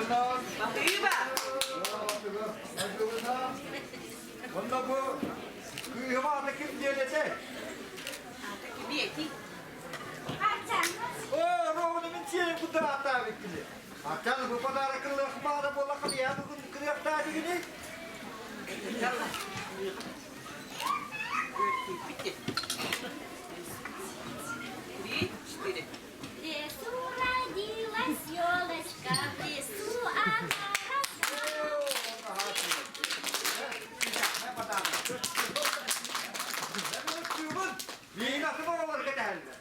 Баһыыба! Онно бу кыыһым аата ким диэн этэй? Аата кимиэтий? Оо, Ровно мин сиэрим курдук ааттаабыт кини. Аттан бу подарок ылыах баара буоллахха биһиэхэ бүгүн кырыахтаа дигини. Три, четыре. В лесу родилась елочка, в лесу она росла. Миин аты оҕолорго дэһэллэр.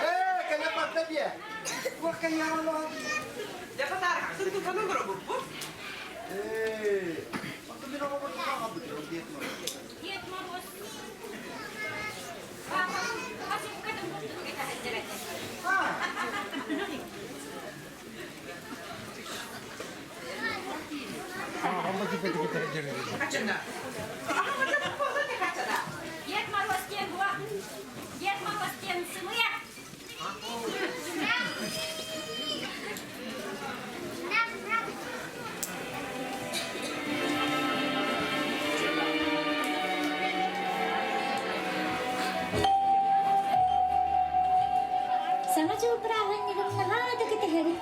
Ээ, кэлэ барда диэ. Туох кэйиэҕин Дьэ, подарксын тутан олоробуппут. Ээ, оттон мин оҕобор туох аҕалбытым Дед Мороз. Дед Мороз. Папа, посылкатын курдук этэ Дед Мороз диэн буо. Дед Мороз диэн сымыйа. Саҥа дьыл бырааһынньыгын наһаа да кэтэһэбин.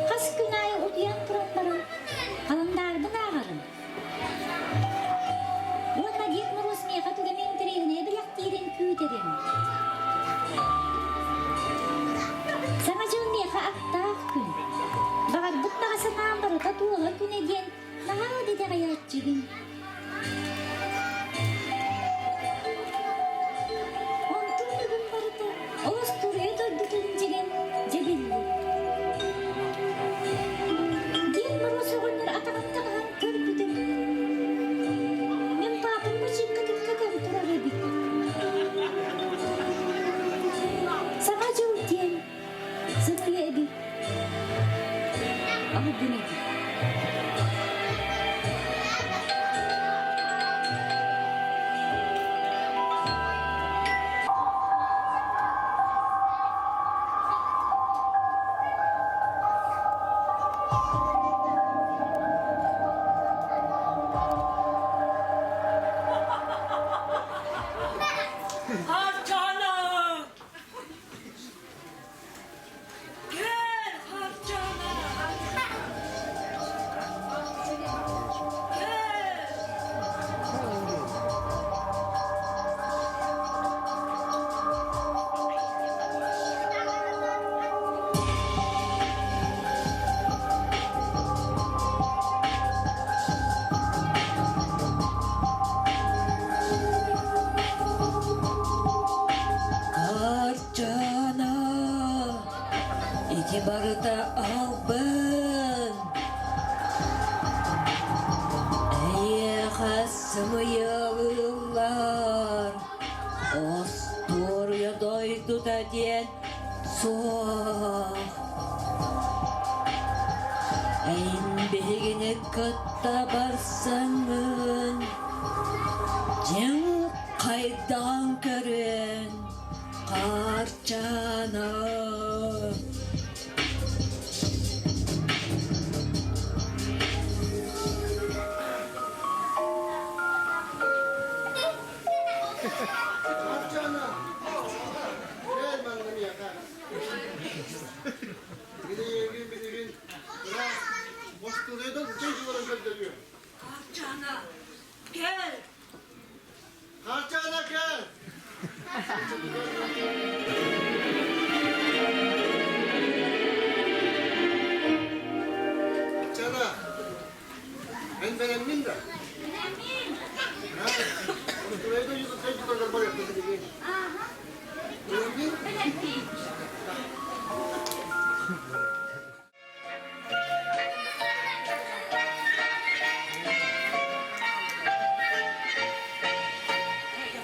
Хас күн аайы утуйан туран баран, халандаарбын ааҕарым. Уонна Дед Мороз миэхэ түгэн интэриэһинэй бэлэхтиирин күүтэрим. Саҥа дьыл миэхэ аттаах күн. Баҕарбыт баҕа санаам барыта туолар күнэ диэн наһаа да итэҕэйээччибин. Онтум бүгүн барыта олус туруйа дойдутун дьигэн дьэбиллибит. Диэн Моруос оҕонньор атаҕын таҥаһын көрбүтүм. Мин паапам бачыыҥкатын кэтэн турар эбит. Саҥа дьыл диэн сытыа эбит. Алгын эбит. Хачана! Кэл, Хачана! Кэл! Арчана, ити барыта албын. Эйиэхэ сымыйалыыллар, остуоруйа дойдута диэн суох. Эн биһигини кытта барсаҥҥын, дьиҥ хайдаҕын көрөн, Хаарчаана. Хаарчаана, кэл манна миэхэ. Билигин билигин ыраас бостуруйдан чэй сыларын көрдөрүө. Хаарчаана, кэл! Хаарчаана кэл! Хаарчаана, эн бэлэммин да? Бэлэммин. Устуруйа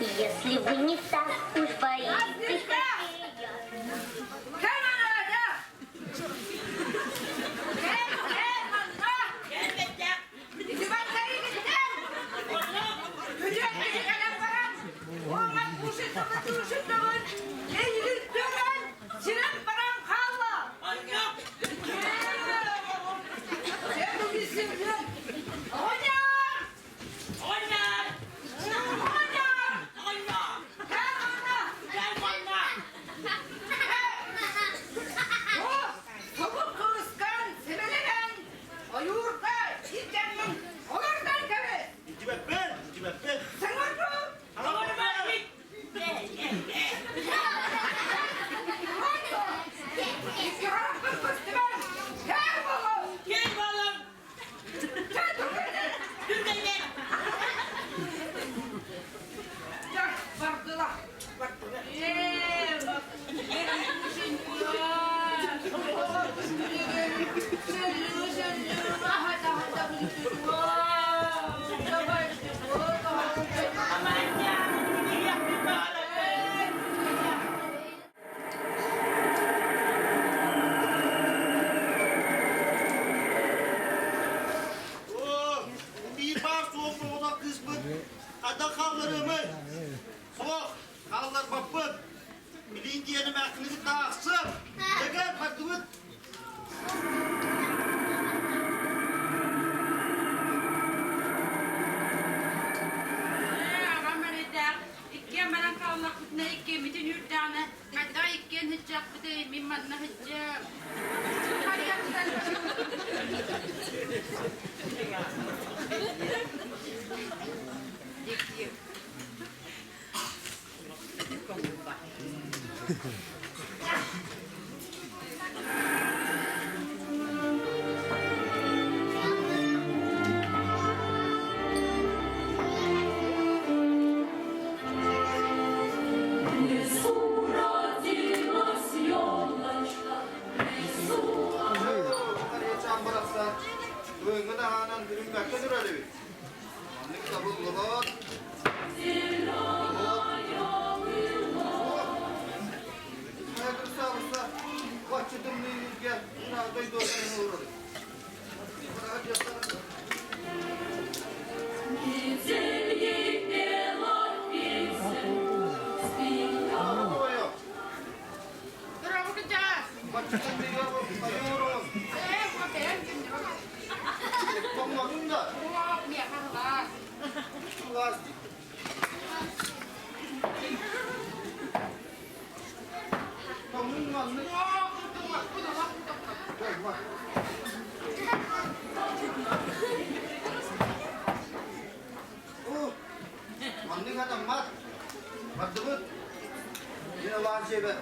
Если вы не так уж боитесь хоккея. Кэл манна! Кэл, кэл манна! Ойуурга илдьэҥҥин олордон кэбис! Дьибэппин, дьибэппин. Саҥарбыт! Икки харахпын көстүбэн! Кэр буолун! Чэ, түргэнник! Дьэ, бардылар, бардылар. Оо, биир баар суох соҕотох кыыспыт хайдах хаалларыамый? Суох, хаалларбаппыт. Билиин диэн эмээхсиниги таахсып, дэгэр бардыбыт. Аҕам эрэйдээх иккиэн баран хааллахпытына иккиэммитин үүрдэҕинэ хайдах иккиэн сылдьыахпытый мин манна сылдьыам. В лесу родилась елочка, в лесу Арыйачаан барахсан, бүгүҥҥү таһаанан бүрүммэккэ турар эбит. Маннык табыллыбат. Хайа кырсаабыста, бачча тымныы илгэ ыраах дойдуотарын олорор. Метель ей пела песенку, спела. Дорогу кытаас! Бачча тымныыга ойуурун. Ээ, бэйэм кимнэ Тоҥматыҥ да? Уох, миэхэ сылаас. Сылаас дии. Тоҥнуҥ маннык. Уох, тоҥмаппын, олох тоҥмаппын. Оо, маннык хатаммат. Бардыбыт. Дьэ, улахан сиэбэ.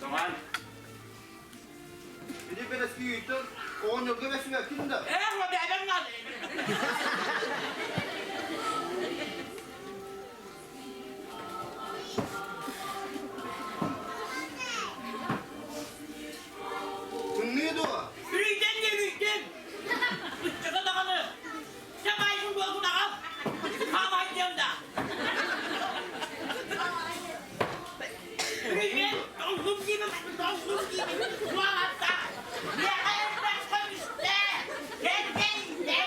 Тоҥон. Ити бэрэскииттэн оҕонньорго бэсибэккин да? Ээ, бэбэн наада. Тымныы дуо? Үрүйдэн де үрүйдэн. Ыччата даҕаны. Сабайгын буолгун аҕал. Хаамайдыам да. Үрүйдэн, тоҥнум диибин, тоҥнум диибин. Суолатта. Миэхэ элбэх көмүстэ. Кэргэннэ.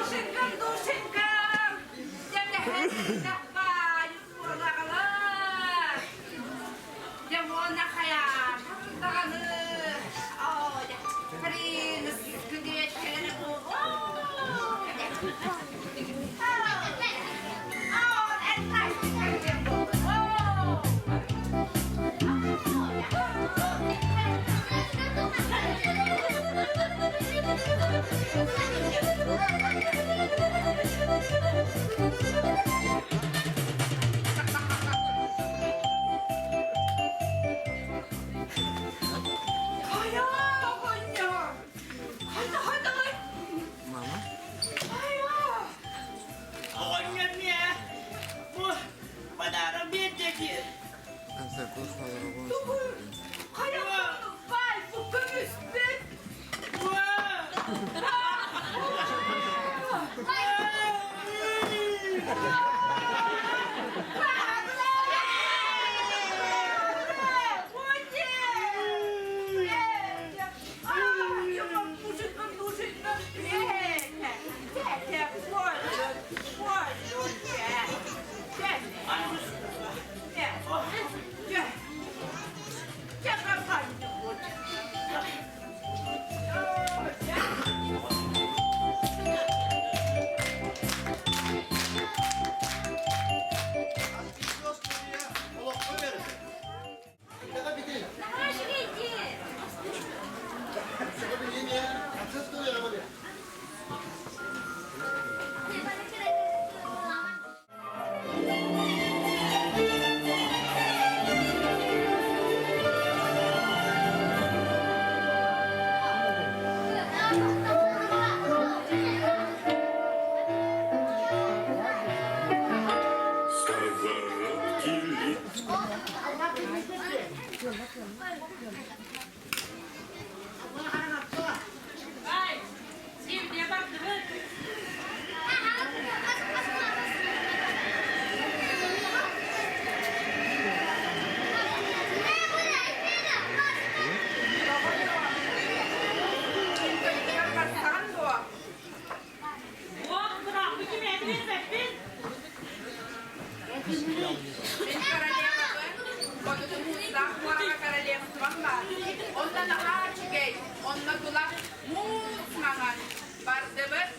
Душенькам, душенькам, Дьэ уонна хайаан даҕаны оо дьэ хрен күндүөттэрин Хайа, оҕонньор! Хайда, хайдалай? Мама? Хайа! Оҕонньор миэ, бу подарок биэрдэ дии. Тугу? Хайа, бай, бу көмүспүт! Наһаа үчүгэй дии. Сковородки Ай, сиэбитигэр бардыбыт. Барсаҕын дуо? Уол бырааппы кимээти биэрбэппин. Мин королевабын, онутун муустаах муораҕа королевством баар. Онно наһаа үчүгэй, онно тула муус маҥан. Бардыбыт.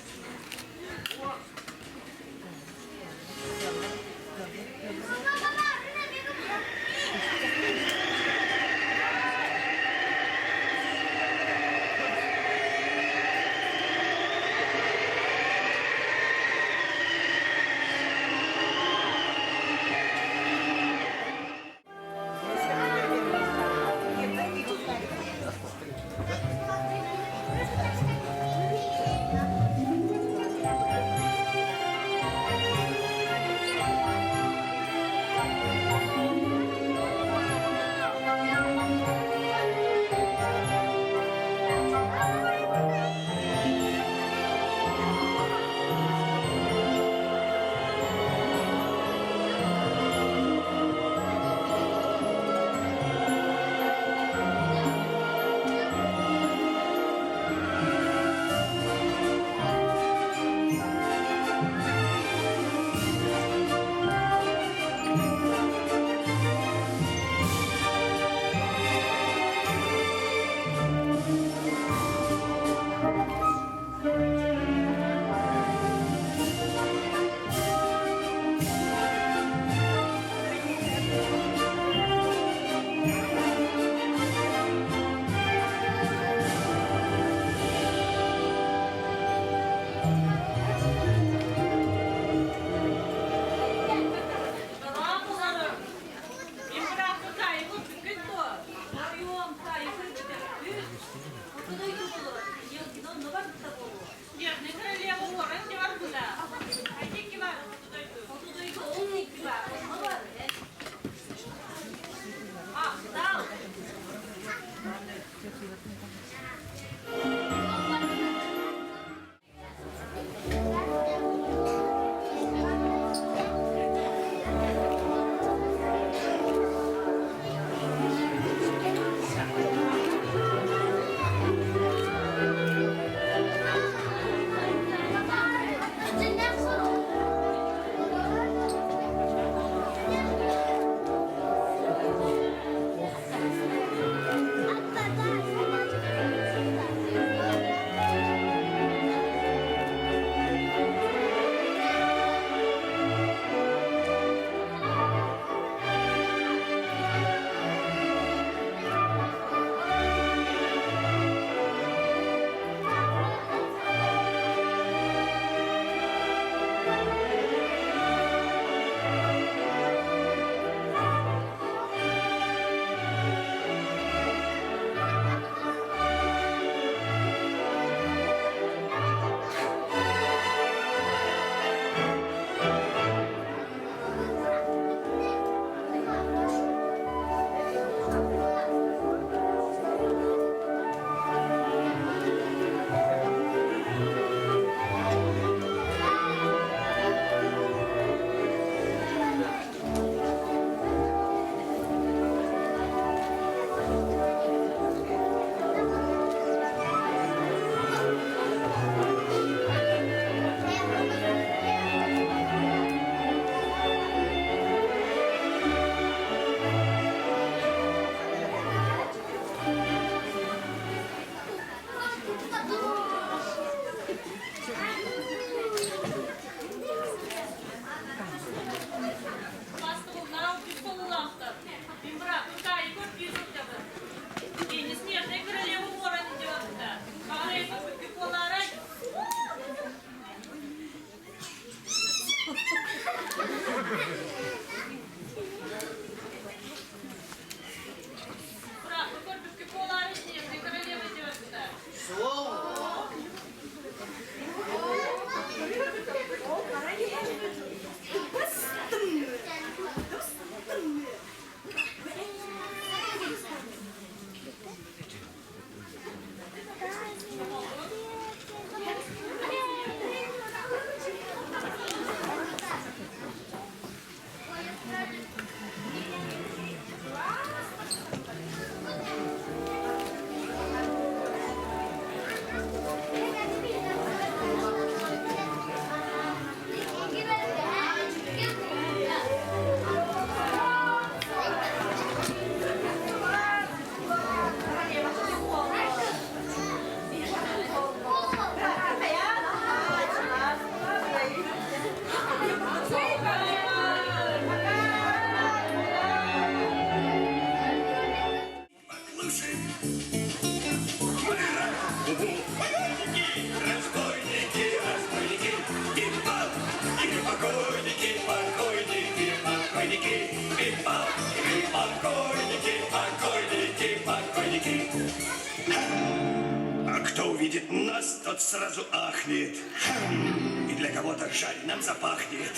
тот сразу ахнет. Хм, и для кого-то жареным запахнет.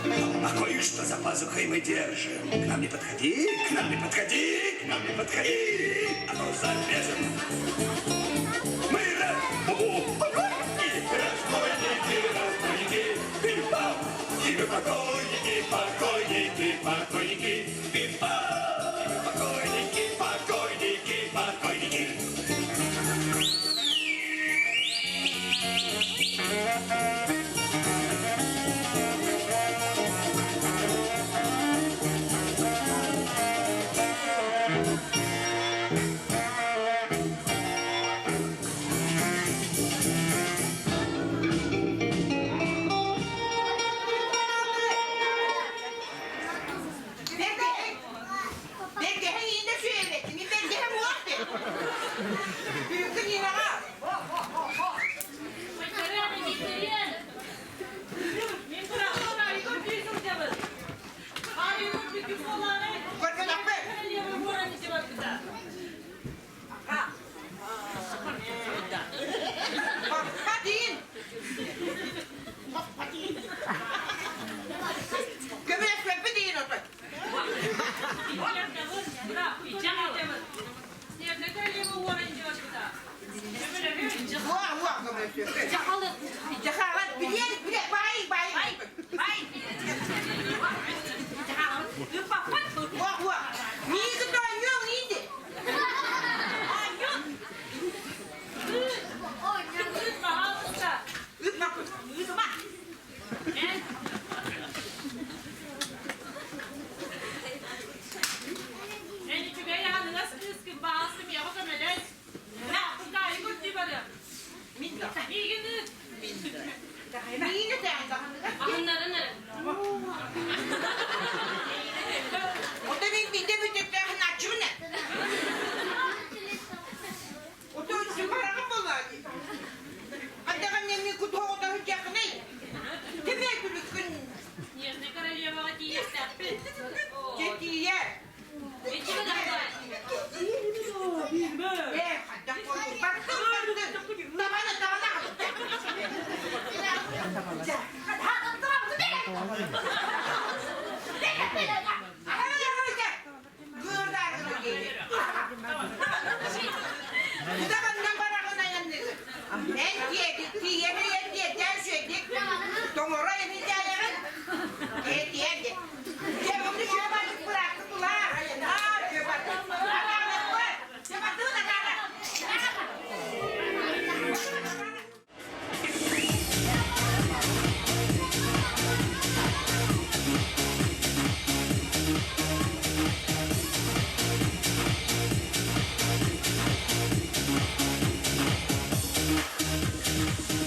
А кое-что за пазухой мы держим. К нам не подходи, к нам не подходи, к нам не подходи, а то зарежем. Мы разбойники, разбойники, разбойники, пипа, и мы покойники, покойники, покойники, пипа, и мы покойники, покойники, покойники.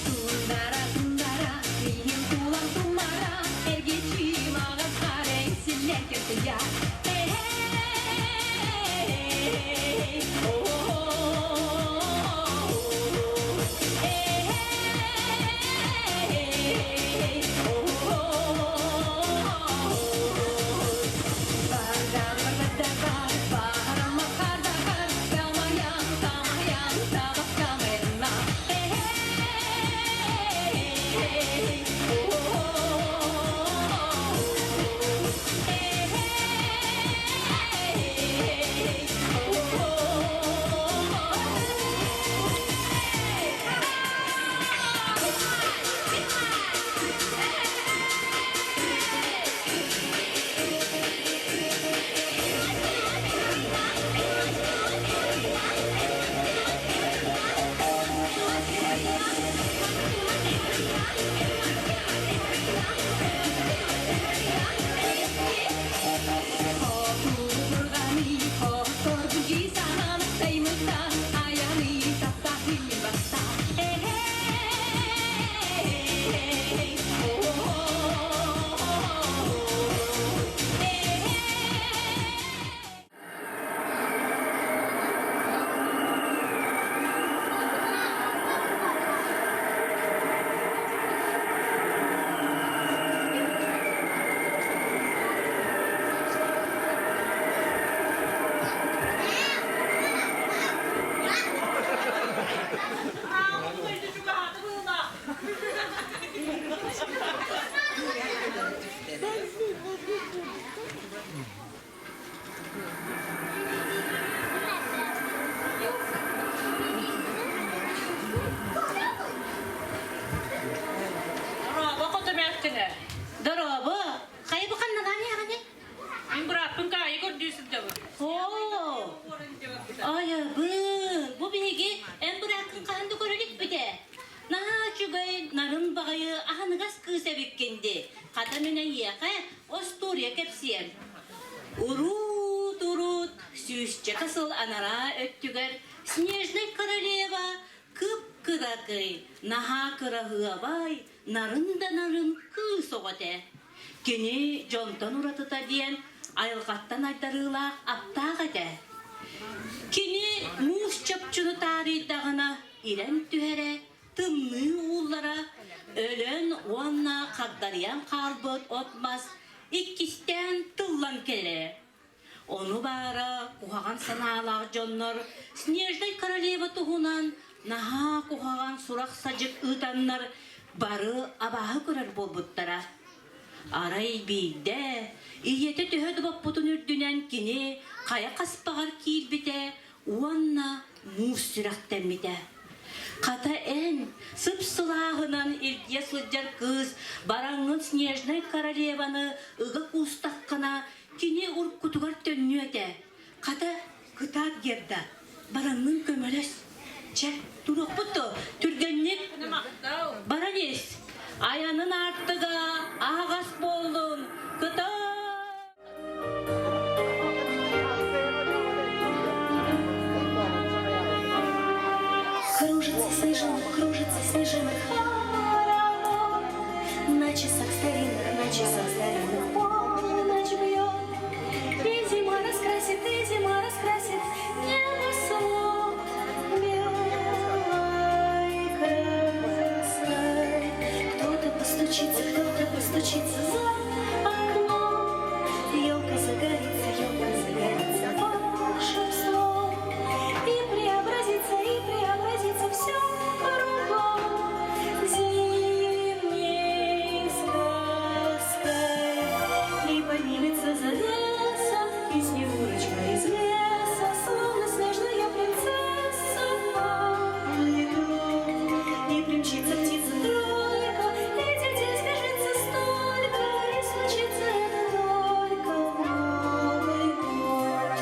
Тундара, тундара, миигин тулан Айабын, бу биһиги эн бырааккын хаһан да көрө иликпит ээ. Наһаа үчүгэй, нарын баҕайы аһыныгас кыыс эбиккин дии. Хата мин эйиэхэ остуоруйа кэпсиэм. Уруут-уруут сүүсчэкэ сыл анараа өттүгэр Снежная королева кып-кыракый, наһаа кыраһыабай, нарын да нарын кыыс оҕо этэ. Кини дьонтон уратыта диэн айылҕаттан айдарыылаах аптаах этэ. Кини муус чопчуну таарыйдаҕына ирэн түһэрэ, тымныы ууллара, өлөн уонна хагдарыйан хаалбыт от-мас иккистээн тыллан кэлэрэ. Ону баара куһаҕан санаалаах дьоннор Снежнай королева туһунан наһаа куһаҕан сурах-садьык ыытаннар бары абааһы көрөр буолбуттара. Арай биирдэ ийэтэ төһө да боппутун үрдүнэн кини хайа хаспаҕар киирбитэ уонна муус сүрэхтэммитэ. Хата эн, сып-сылааһынан илдьэ сылдьар кыыс бараҥҥын Снежнай королеваны ыга куустаххына Кини уруккутугар төннүө этэ. Хата, кытаат Герда, бараҥҥын көмөлөс. Чэ, туруохпут дуо? Түргэнник баран ис. Айанын аартыга аһаҕас буоллун. Кытаат! Кружится снежинок, кружится снежинок хоровод. На часах старинных, на часах старинных полночь бьет. И зима раскрасит, и зима раскрасит небосвод белой красой. Кто-то постучится, кто-то постучится за окном. Елка загорится, елка загорится волшебством. И преобразится, и преобразится все кругом зимней сказкой. И поднимется завеса, и Снегурочка из леса, словно снежная принцесса поплывет. И примчится птица тройка, и детей сбежится столько, и случится это только в Новый год.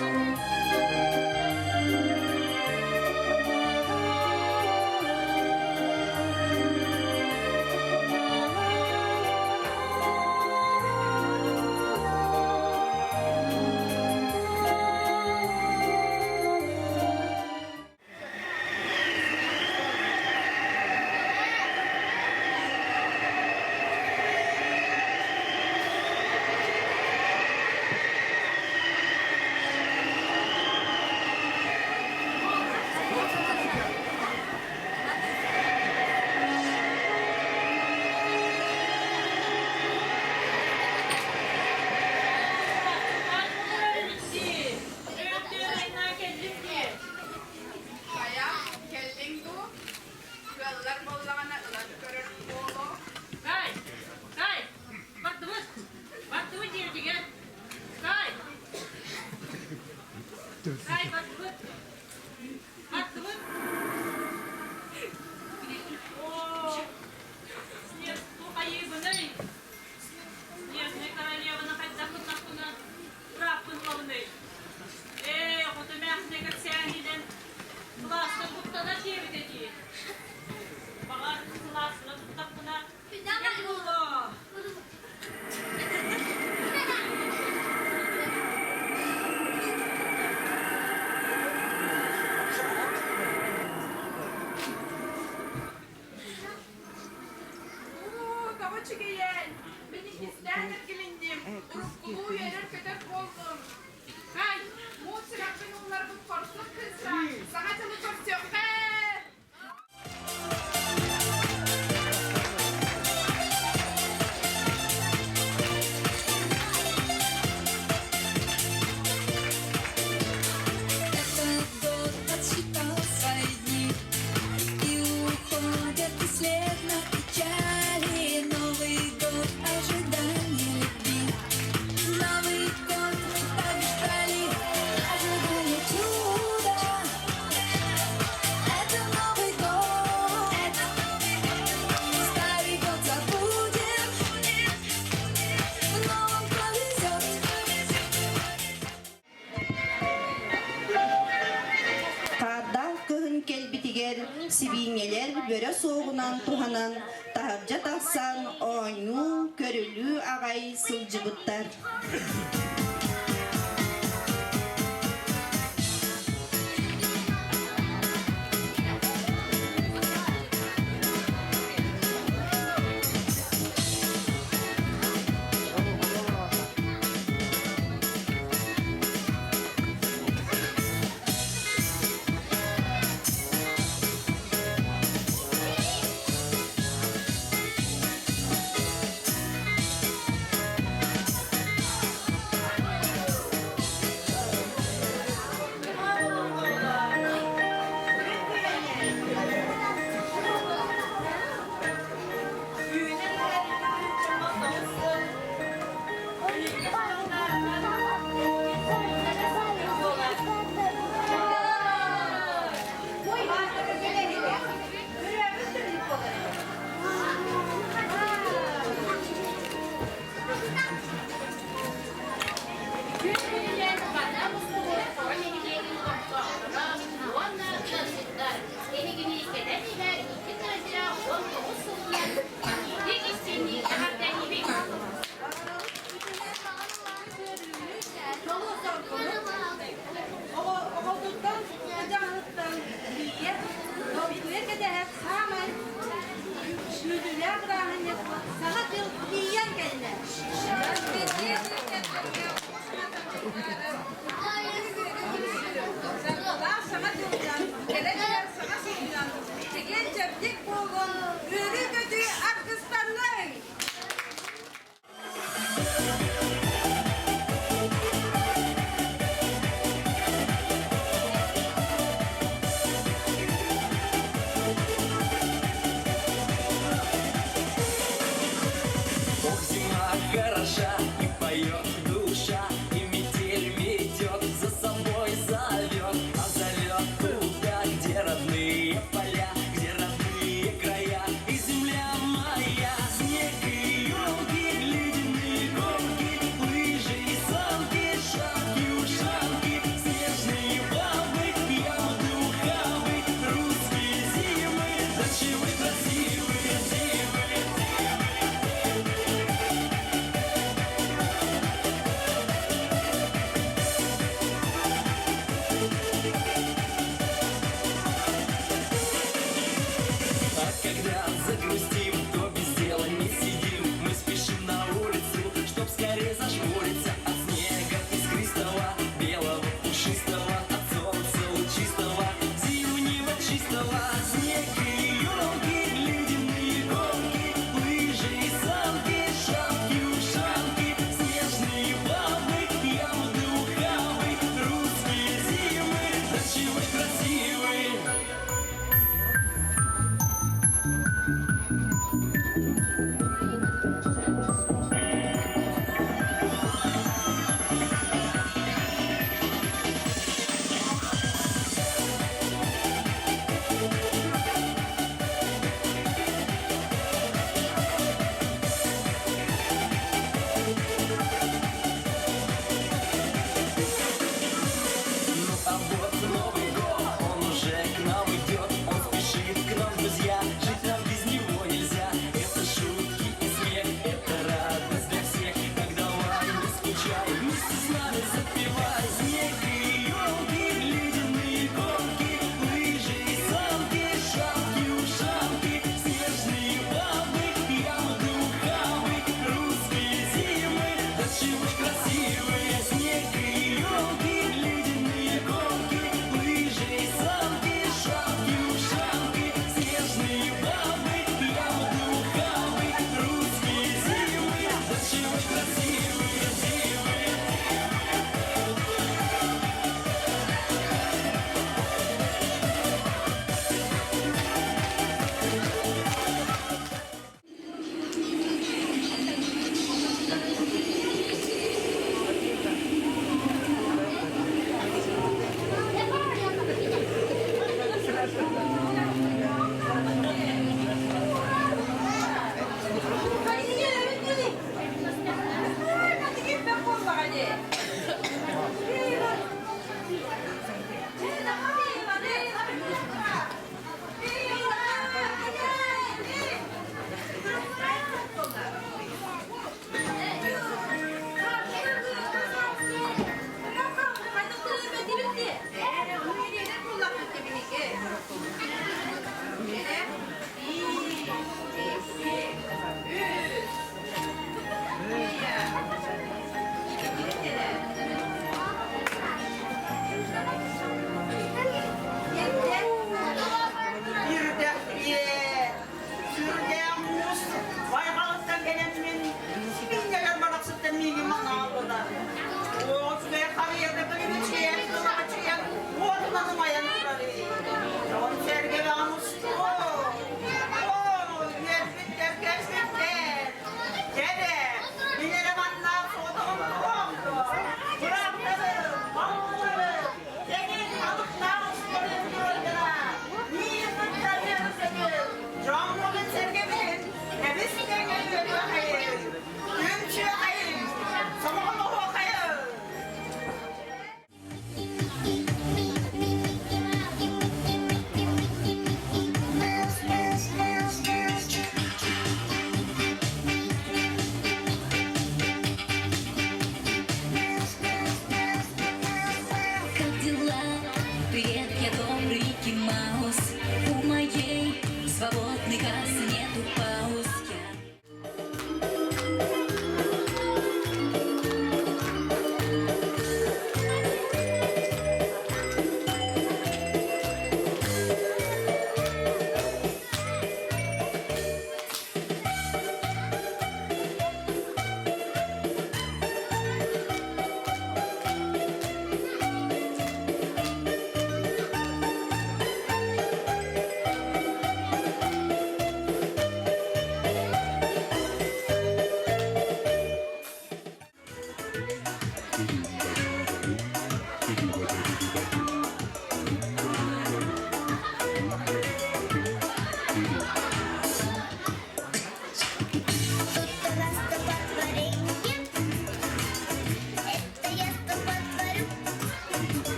Хайа, кэллиҥ дуу? Кыаллар буоллаҕына ылан көрөр буолуо. Кай! Кай! Бардыбыт! Бардыбыт диэбитигэр! Кай! Кай, бардыбыт! Бардыбыт! Оо, снег тухайыыбыный! Снежная королеваны хайдах гыннахпына бырааппын ылабыный? Ээ, хоту эмээхсинэ кэпсээнинэн кылаастан куттана диэбитэ дии. Баҕар, кылааспынан туттахпына, буолуо. Сибиинньэлэр бөрө суоҕунан туһанан таһырдьа тахсан оонньуу, көрүлүү аҕай сылдьыбыттар.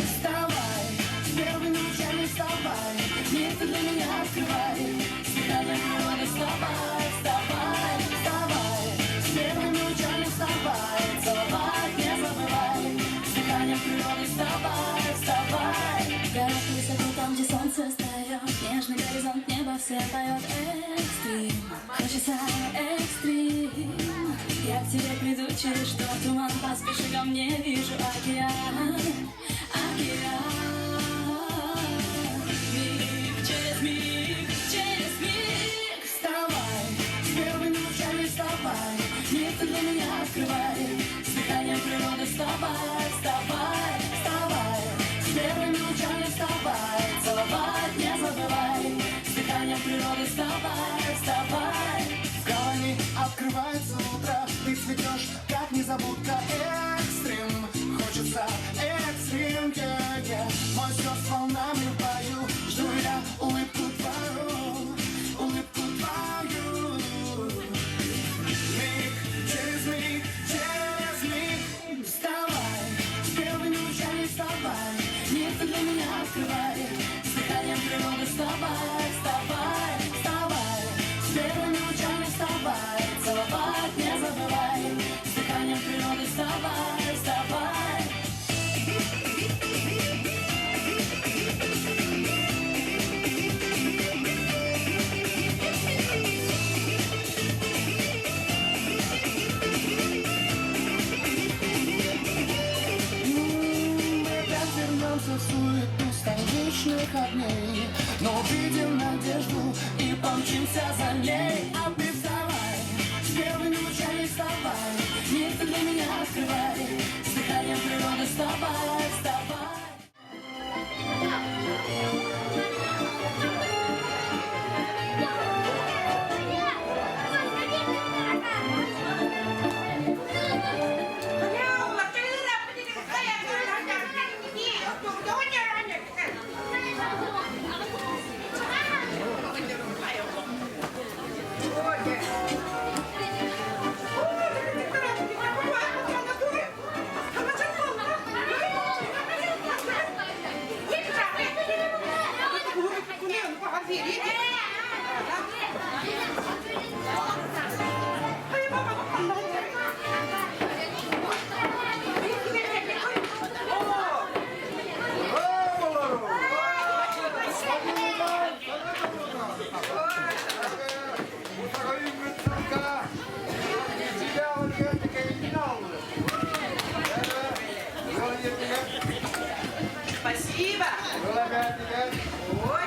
Вставай, с первыми лучами вставай, мир ты для меня открывай. С дыханием природы вставай, вставай, вставай, с первыми лучами вставай, целовать не забывай. С дыханием природы вставай, вставай. В горах высоко, там, где солнце встает, Нежный горизонт небо все поет. Экстрим, хочется экстрим. Я к тебе приду через что туман, Поспеши ко мне, вижу океан, океан. Миг через миг, через миг. Вставай, с первыми лучами вставай, мир ты для меня открывай. С дыханием природы вставай, вставай, вставай, с первыми лучами вставай, целовать не забывай. С дыханием природы вставай, вставай. В гавани открывается утро, ты цветешь, как незабудка. Экстрим, хочется экстрим, yeah, yeah. Мой слез с волнами в бою, жду я улыбку твою, улыбку твою. Миг, через миг, через миг. Вставай, с первыми лучами вставай, мир ты для меня открывай. С дыханием природы вставай, вставай, вставай, с первыми лучами вставай, целовать не забывай. С дыханием природы вставай, вставай. Мы опять вернемся в суету столичных огней, но увидим надежду и помчимся за ней. А ты вставай, с первыми лучами вставай, мир ты для меня открывай. С дыханием природы вставай, вставай. Спасибо. Ой,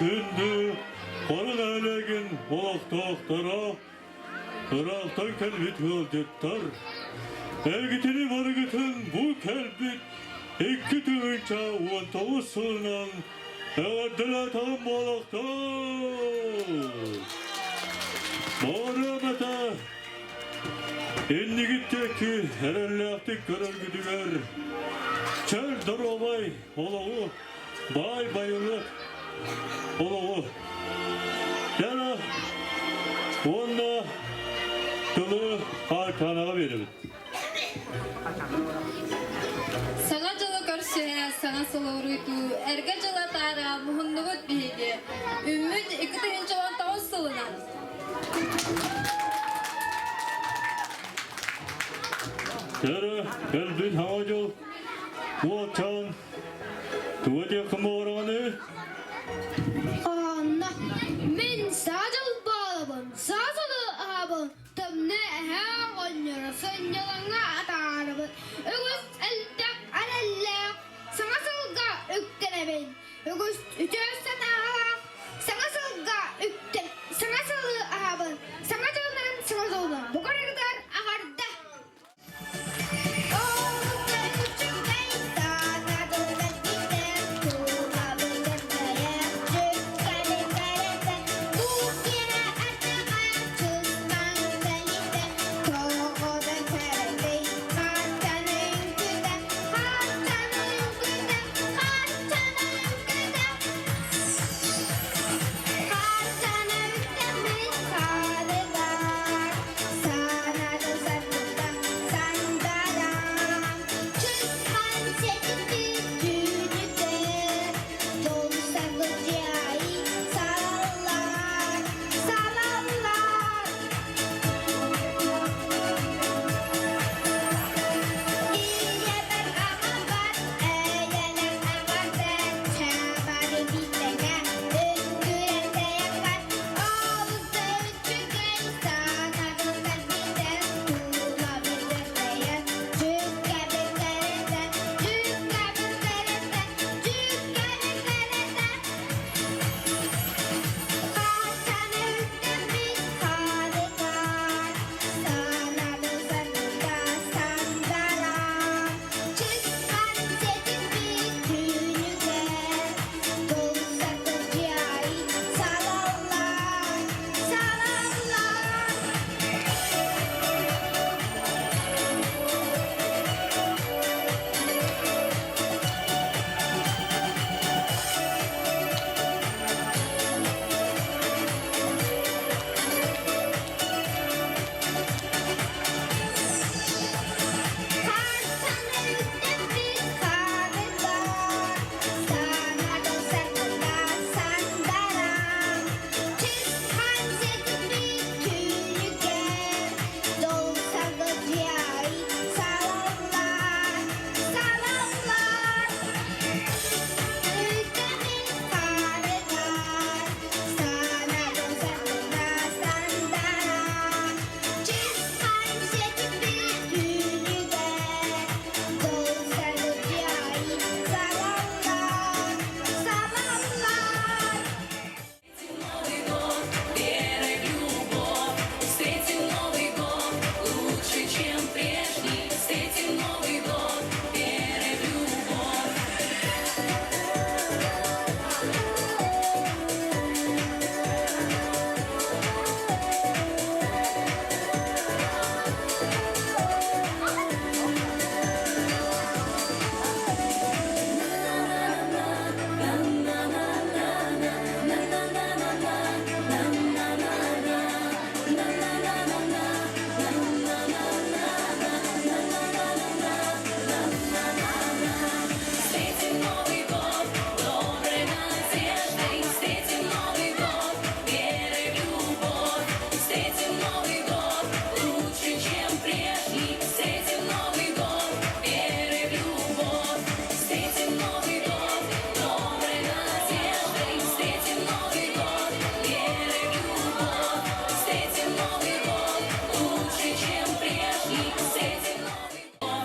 Күндү Хара нэһилиэгин олохтоохторо, ыраахтан кэлбит ыалдьыттар, эһигитини барыгытын бу кэлбит 2019 сылынан эҕэрдэлээтэҕим буолуохтун! Баарыам этэ, иннигит диэки эрэллээхтик көрөргүтүгэр чөл доруобай олоҕу Баай байылыат олоҕу Яна уонна тылы Арканаҕа биэрэбит. Саҥа дьылы көрсүһэ, саҥа сылы уруйдуу, эргэ дьыла таара муһуннубут биһиги. Үммүт 2019 сылынан. Көрө, кэлбит саҥа дьыл уолчаан Тугу диэххин баҕараҕыный? Анна, мин саадал баалабын, саадалы аһабын, тымны эһээ оҕонньоро сынньалаҥҥа атаарабын, үгүс элбэх эрэллээх саҥа сылга үктэнэбин, үгүс үтүө санаалаах саҥа сылга үктэн, саҥа сылы аһабын, саҥа дьылынан саҥа дьолунан бу көрүгүтэр аҕарда.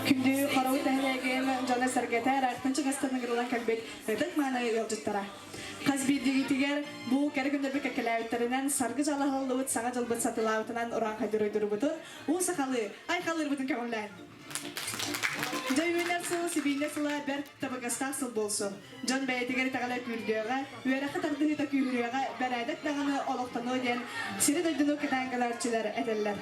Күндү Хоробут нэһилиэгин дьоно-сэргэтэ ыраахтан чугастан ыҥырылан кэлбит ытык-мааны ыалдьыттара. Хас биирдигитигэр бу кэрэ күннэрбит кэккэлээбиттэринэн саргы дьалаһыллыбыт саҥа дьылбыт сатылаабытынан урааҥхайдыруйдурубутун уу сахалыы айхалыырбытын көҕүлээн. Дьэ үүнэр сыл сибиинньэ сыла бэрт табыгастаах сыл буолсун. Дьон бэйэтигэр итэҕэлэ күүрдүөҕэ, үөрэххэ тардыһыыта күүһүрүөҕэ, бэрээдэк даҕаны олохтонуо диэн сири-дойдуну кэтээн кэлээччилэр этэллэр.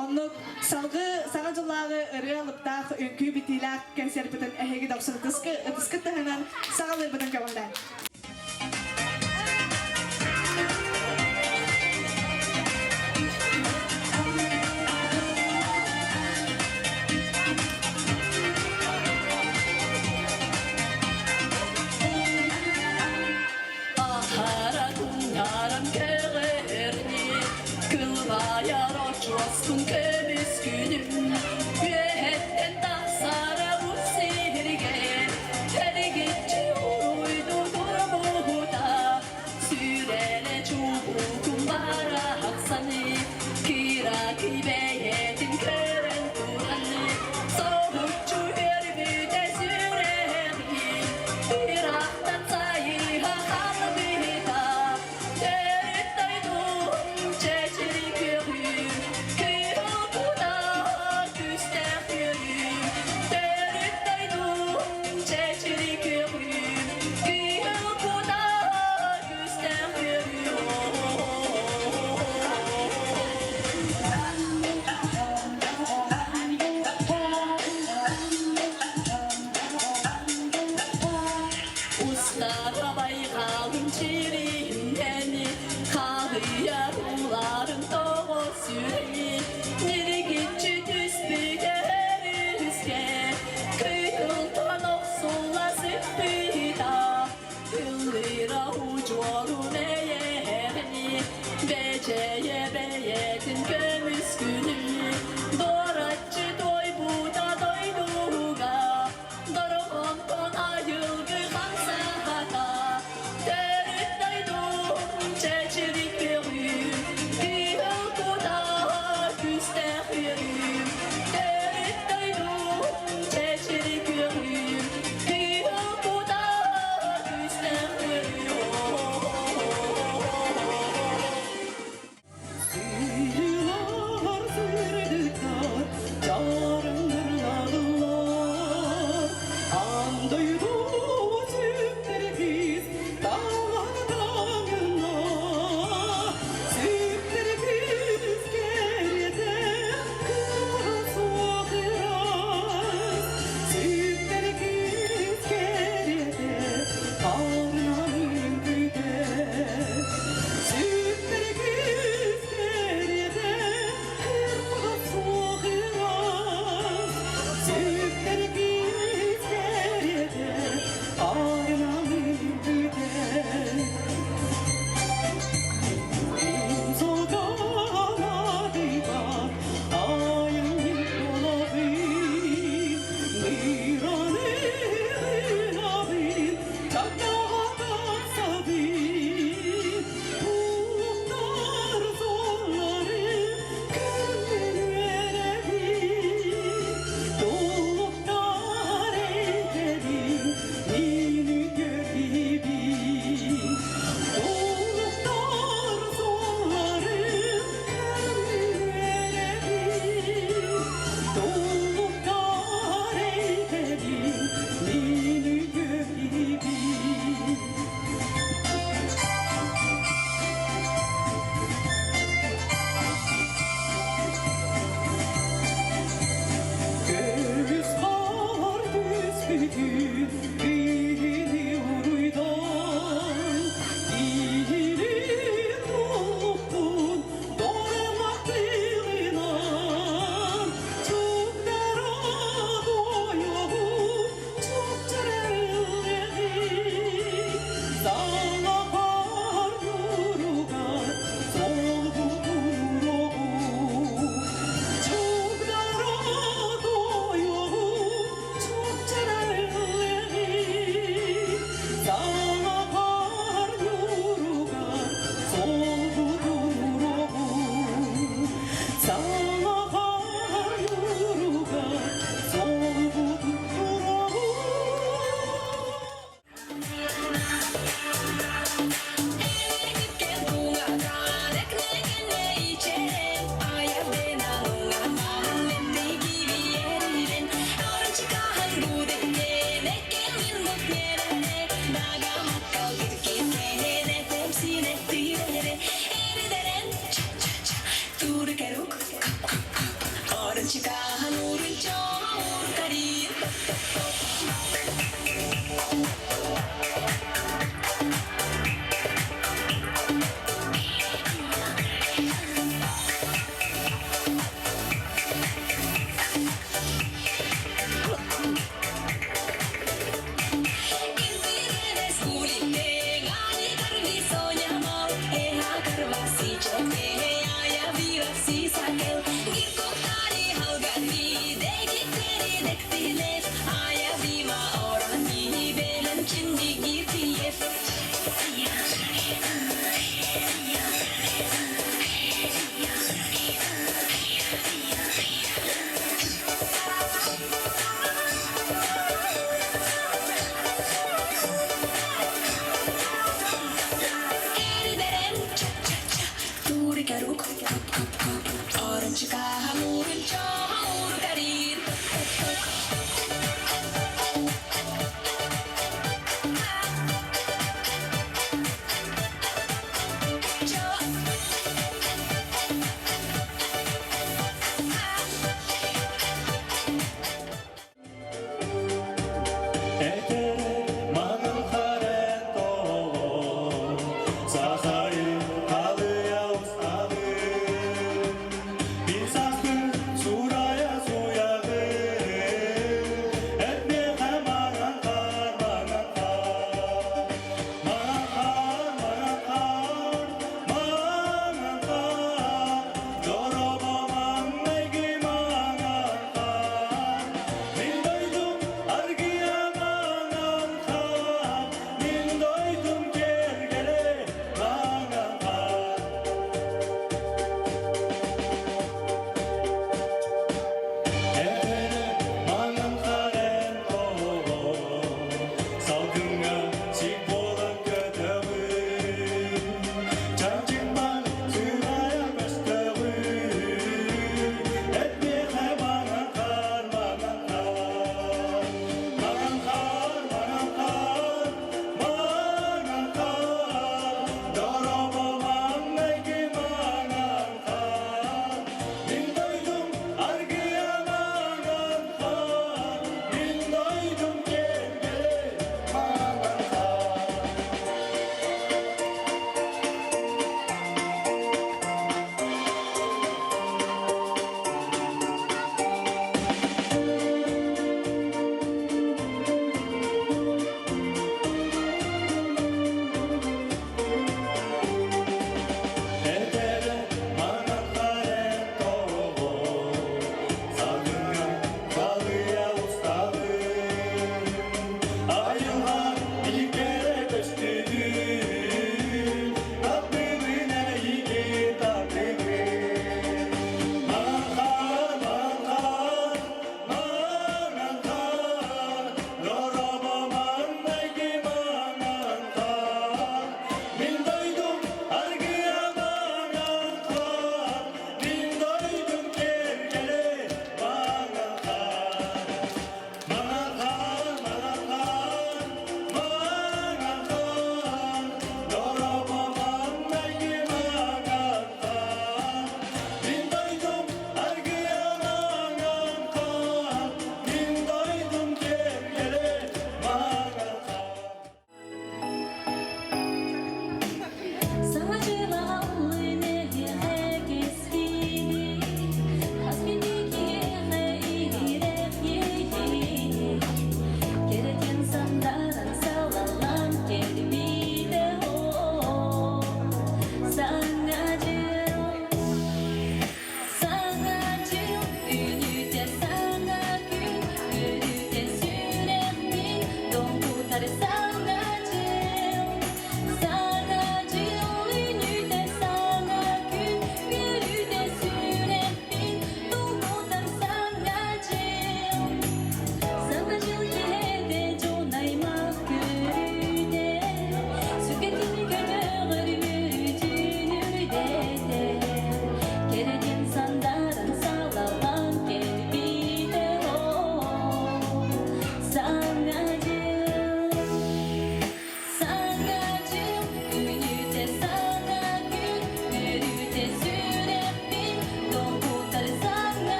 Оннук салгыы Саҥа дьыллааҕы ырыа алыптаах үҥкүү битиилээх кэнсиэрпитин эһиги дохсун ытыскыт таһынан саҕалыырбытын көҕүлээн. Ахаран көҕөрни, кылбайар очуоскун көмүс күнүм, үөһэттэн тахсара бу сиргэ, эргиччи уруйду турбут.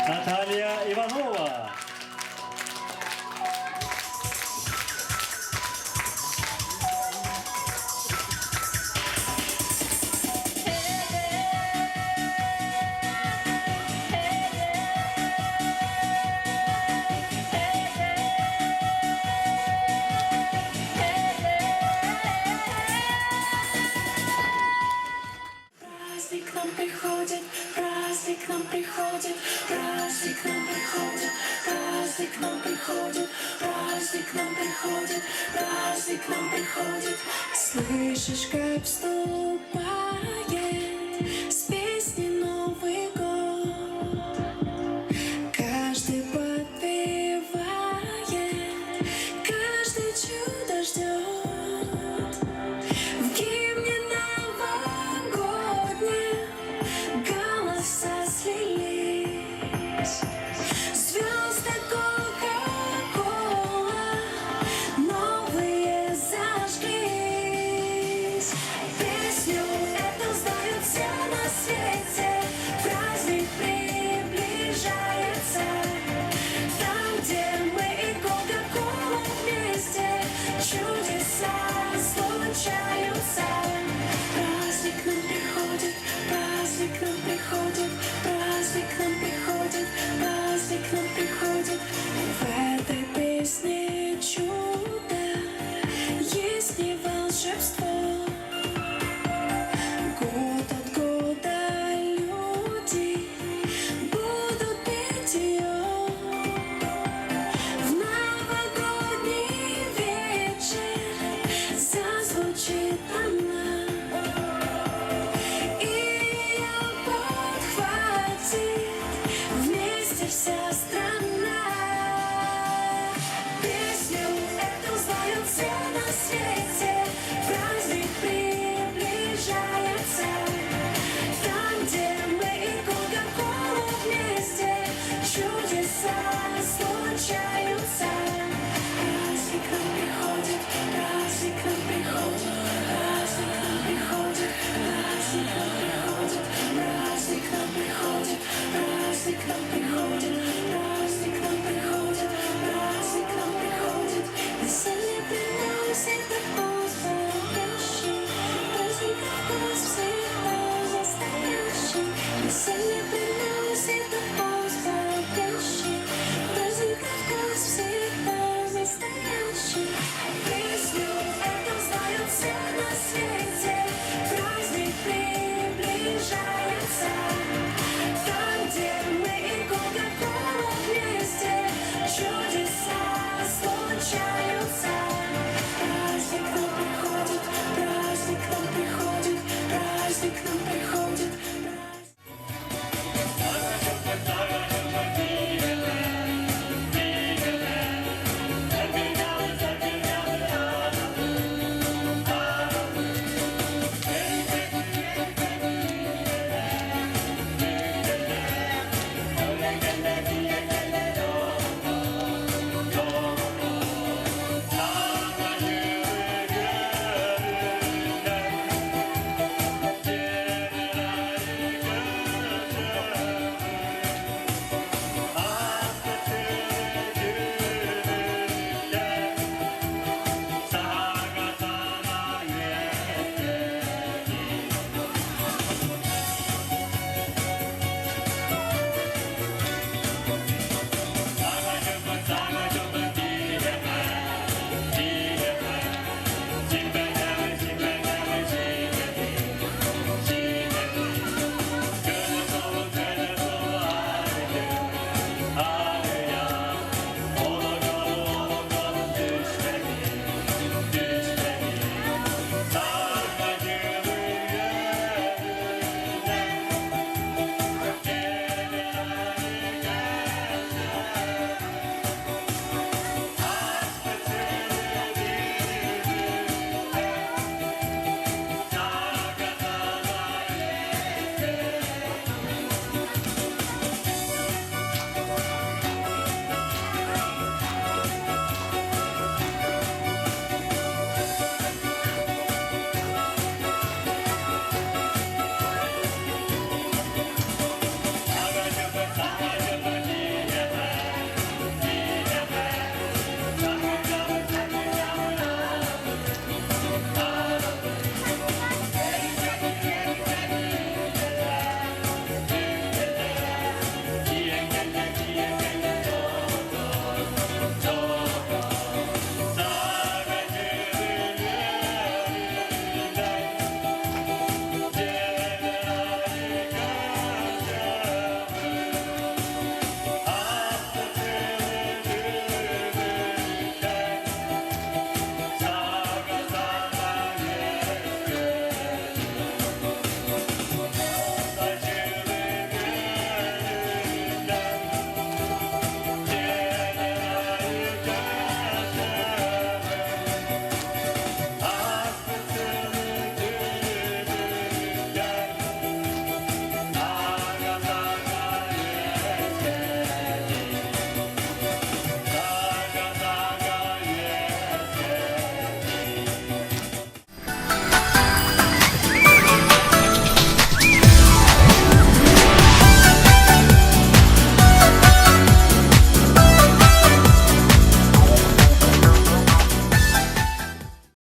Наталья Иванова. Праздник к нам приходит, праздник к нам приходит, праздник к нам приходит, праздник к нам приходит, праздник к нам приходит, праздник к нам приходит. Слышишь, как вступает с песни Новый год. Каждый подпевает, каждый чудо ждет. В гимне новогоднем К нам.